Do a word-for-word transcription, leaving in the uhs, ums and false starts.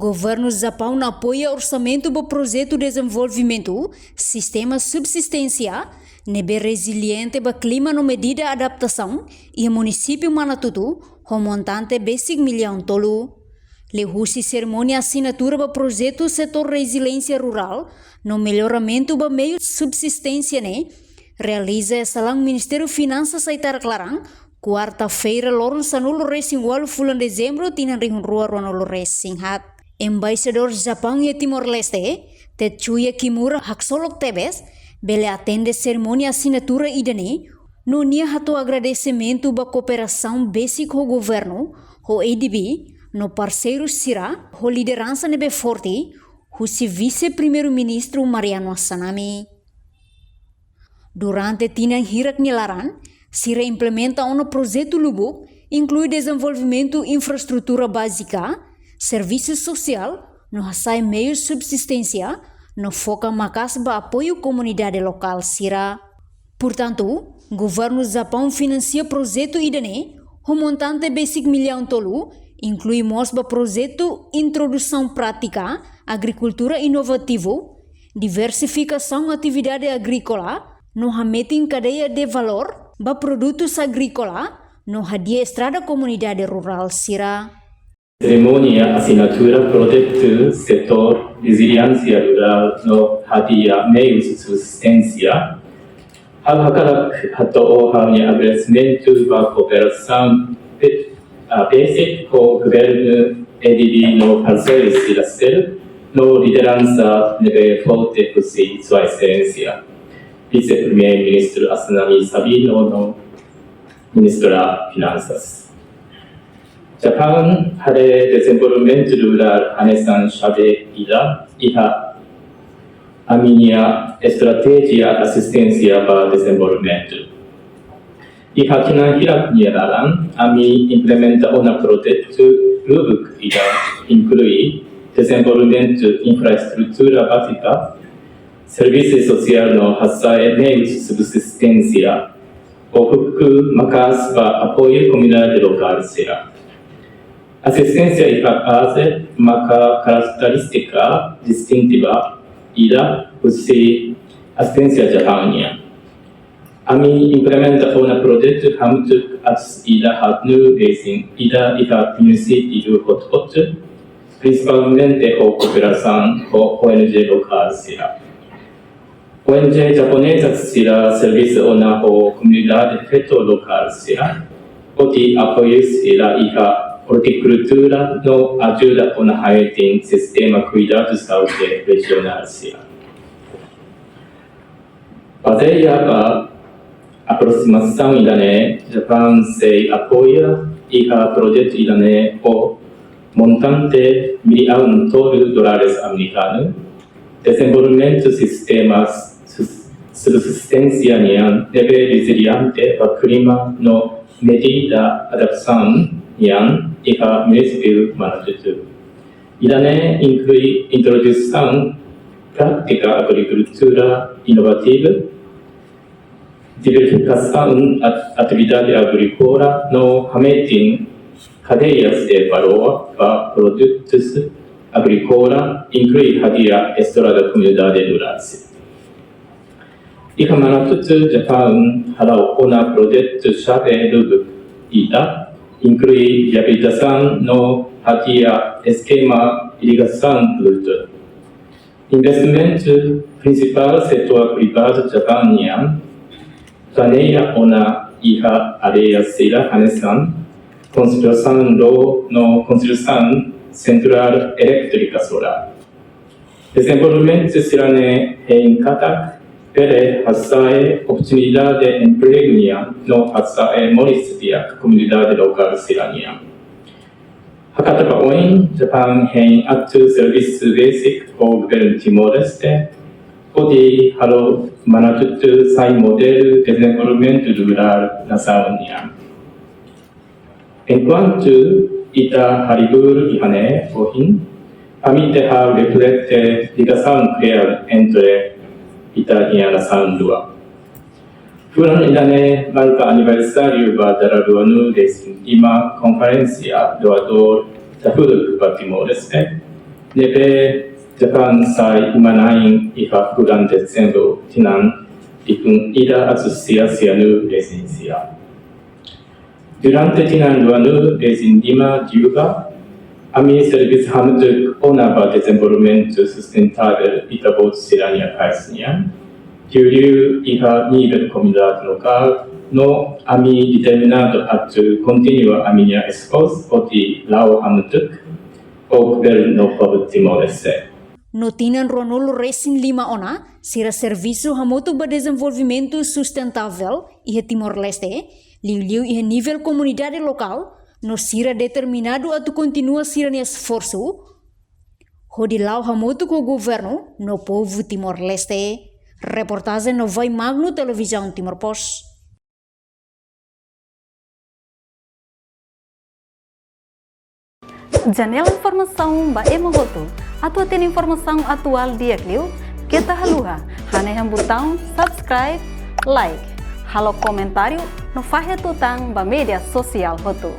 Governu Japaun apoia orsamentu ba projetu dezenvolvimentu sistema subsisténsia ne'ebé reziliente ba klima no medida adaptasaun iha munisípiu Manatutu ho montante besik millaun tolu. Liuhusi serimónia asinatura ba projetu setór reziliénsia rurál no melloramentu ba meiu subsisténsia ne'e realiza iha salaun Ministériu Finansas Aitarak laran, kuarta-feira loron sanulu resin ualu fulan Dezembru tinan rihun rua ruanulu resin haat. Embaixadór Japaun iha Timor-Leste, Tetsuya Kimura haksolok tebes bele atende serimónia asinatura ida-ne'e, no nia hato'o agradesimentu ba kooperasaun besik ho governu, ho A D B, no parseiru sira, ho lideransa ne'ebé forte husi Vise-Primeiru-Ministru Mariano Assanami. Durante tinan hirak nia laran, sira implementa ona projetu lubuk, inklui dezenvolvimentu infraestrutura bázika, servisu sosiál, no hasa'e meiu subsisténsia, no foka maka'as ba apoiu komunidade lokál sira. Portantu, governu Japaun finansia projetu ida-ne'e ho montante besik millaun tolu, inklui mós ba projetu introdusaun prátika agrikultura inovativu, diversifikasaun atividade agríkola, no hametin kadeia de valór ba produtus agríkola, no hadi'a estrada komunidade rurál sira. Serimónia asinatura projetu setór reziliénsia rurál no hadi'a meius subsisténsia. Ha'u hakarak hato'o ha'u-nia agradesimentu ba kooperasaun pe-, ah, besik ho governu, A D B no parseiru sira seluk, no lideransa ne'ebé forte husi Sua Exelénsia Vise-Primeiru-Ministru Assanami Sabino no Ministra Finansas. Japaun haree dezenvolvimentu rurál hanesan xave ida iha ami-nia estratéjia asisténsia ba dezenvolvimentu. Iha tinan hirak nia laran, ami implementa ona projetu lubuk ida inklui dezenvolvimentu infraestrutura bázika, servisu sosiál no hasa'e meius subsisténsia, ho foku maka'as ba apoiu komunidade lokál sira. Asisténsia iha baze maka karakterístika distintiva ida husi asisténsia Japaun nian. Ami implementa ona projetu hamutuk atus ida haatnulu resin ida iha munisípiu hotu-hotu, prinsipalmente ho kooperasaun ho O N G lokál sira. O N G japoneza sira servisu ona ho komunidade feto lokál sira, hodi apoiu sira iha ortikultura no ajuda ona hametin sistema kuidadu saúde rejionál sira. Bazeia ba aprosimasaun ida-ne'e, Japaun sei apoia iha projetu ida-ne'e ho montante millaun tolu dólares amerikanu, dezenvolvimentu sistema sus-, subsisténsia nian ne'ebé reziliente ba klima no medida adaptasaun nian iha munisípiu Manatutu. Ida-ne'e inklui introdusaun prátika agrikultura inovativa, diversifikasaun at-, atividade agríkola no hametin kadeias de valór ba produtus agríkola, inklui hadi'a estrada komunidade rurál sira. Iha Manatutu, Japaun hala'o ona projetu xave lubuk ida, inklui reabilitasaun no hadi'a eskema irrigasaun pluviál. Investimentu prinsipál setór privadu Japaun nian planeia ona iha área sira hanesan konstrusaun ró no konstrusaun sentrál elétrika solár. Dezenvolvimentu sira-ne'e hein katak bele hasa'e oportunidade empregu nian no hasa'e moris di'ak komunidade lokál sira-nian. Hakat ba oin, Japaun hein atu servisu besik ho governu Timor-Leste, hodi halo Manatutu sai modelu dezenvolvimentu rurál nasaun nian. Enkuantu ita halibur iha ne'e ohin, ami ita reflete ligasaun kle'an entre ita-nia nasaun rua. Fulan ida-ne'e marka aniversáriu ba dala ruanulu resin lima Konferénsia Doadór dahuluk ba Timor-Leste, Ne'ebé Japan sai uma-na'in iha fulan Dezembru tinan rihun ida atus sia sianulu resin sia. Durante tinan ruanulu resin lima liubá, ami servisu hamutuk ona ba dezenvolvimentu sustentável ita-boot sira-nia país nian. Liuliu iha nivel komunidade lokál, no ami determinadu atu kontinua ami-nia esforsu hodi la'o hamutuk ho governu povu Timor-Leste. No tinan ruanulu resin lima ona, sira servisu hamutuk ba dezenvolvimentu sustentável iha Timor-Leste, liuliu iha nivel komunidade lokál, no sira determinadu atu kontinua sira-nia esforsu hodi la'o hamutuk ho governu no povu Timor-Leste. Reportajen Novai Magno, Televizaun Timor Post. Janela informasaun ba ema hotu. Atu hatene informasaun atuál di'ak liu, keta haluha hanehan butaun subscribe, like, halo komentáriu no fahe tutan ba média sosiál hotu.